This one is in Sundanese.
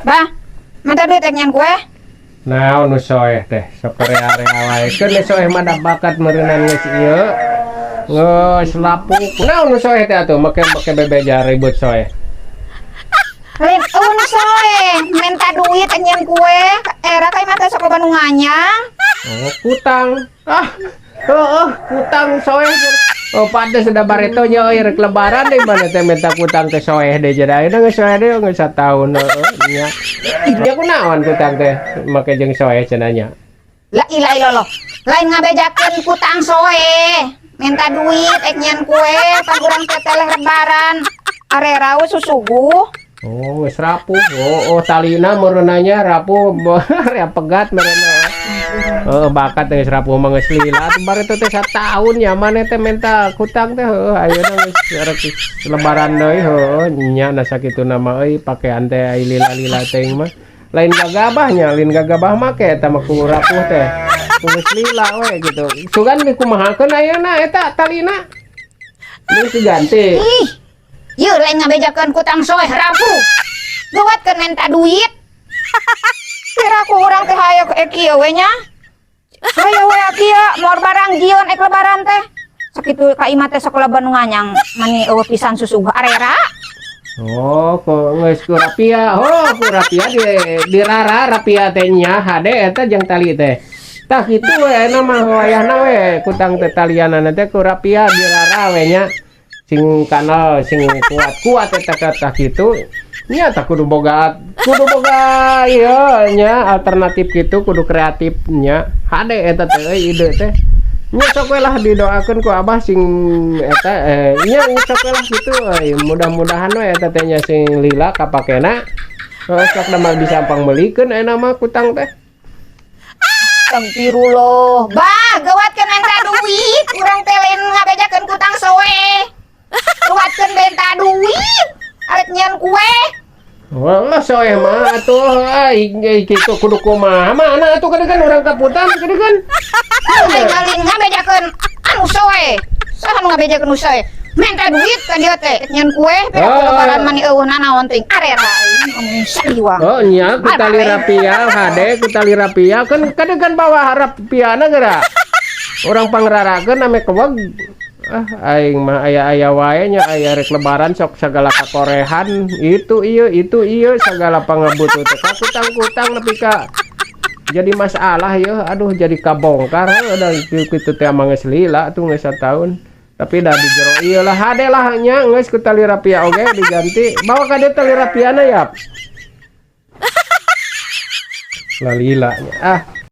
Bah, minta duit rek nyieun kue. Naon nu soeh teh sok rea-rea wae. Keun nu soeh mah da bakat meureunan geus ieu. Geus lapuk. Naon nu soeh teh atuh make make bebeja ribut soeh. Lain euweuh nu soeh, minta duit rek nyieun kue. Era ka imah teh sok loba nu nganyang. Oh, kutang. Ah, heeh, kutang soeh. Oh, pantes sudah bareto nya euy rek lebaran deui mana teh minta kutang teh soeh deui jadi ayeuna geus soeh deui geus sataun heeh nya. Dia kunaon kutang teh make jeung soeh cenah nya. La ilaha illallah. Lain ngabejakeun kutang soeh. Minta duit rek nyieun kue, pan urang teh teleh lebaran. Arera we susuguh. Oh, geus rapuh. Oh, talina meureunanya rapuh, rea pegat meureunna. Heeh, bakat geus rapuh mah geus lila atuh bareto teh sataun nya maneh teh minta kutang teh heueuh ayeuna geus rek lebaran deui heueuh nya na sakituna mah euy pakean teh ai lila-lila teuing mah. Lain gagabah nya, lain gagabah make eta mah ku rapuh teh. Ku geus lila we gitu. Sugan dikumahakeun ayeuna eta talina? Geus diganti. Ih, yeuh lain ngabejakeun kutang soeh rapuh. Geuwatkeun minta duit. Kira ku urang teh hayo kieu we nya. Hayo we kieu moal barang jieun ek lebaran teh. Sakitu ka imah teh sok loba nu nganyang mani euweuh pisan susuguh arera. Oh, kok geus ku rapia. Oh, ku rapia di dirara rapia teh nya hade eta jeung tali teh. Tah kitu we ayeuna mah wayahna we kutang teh talianana teh ku rapia dirara we nya. Sing kanal sing kuat-kuat eta tah kitu. Nya tah kudu boga ieu nya alternatif kitu kudu kreatif nya. Hade eta teh euy ide teh. Nya sok we lah didoakeun ku Abah sing eta nya sok we lah kitu euy mudah-mudahan we eta teh nya sing lila kapakena. Heuh sok da mah bisa pangmeulikeun ayeuna mah kutang teh. Astagfirullah. Bah, geuwatkeun minta duit. Urang teh lain ngabejakeun kutang soeh. Geuwatkeun minta duit. Arek nyieun kue. Wah, soeh mah atuh ai kitu kudu kumaha mana atuh kan urang kaputan kitu kan. Aing lain ngabejakeun anu soeh. Saha nu ngabejakeun nu soeh? Minta duit ka dieu teh nyieun kue, pira Oh. lebaran mani euweuh nanaon teuing arera aing ngomong saliwang. Oh nya ku tali rapia hade ku tali rapia kan kadang kan bawa rapiana geura. Urang pangrarakeun ame keweg. Ah aing mah aya-aya wae nya aya rek lebaran sok sagala kakorehan itu ieu sagala pangabutuh teh ka kutang-kutang nepi ka jadi masalah ya aduh jadi kabongkar heuh da kitu teh mah geus lila tuh geus sataun. Tapi dah di jero ieu lah hade lah nya geus ku tali rapia oge diganti. Bawa ka dieu tali rapiana ya. Lalila nya. Ah.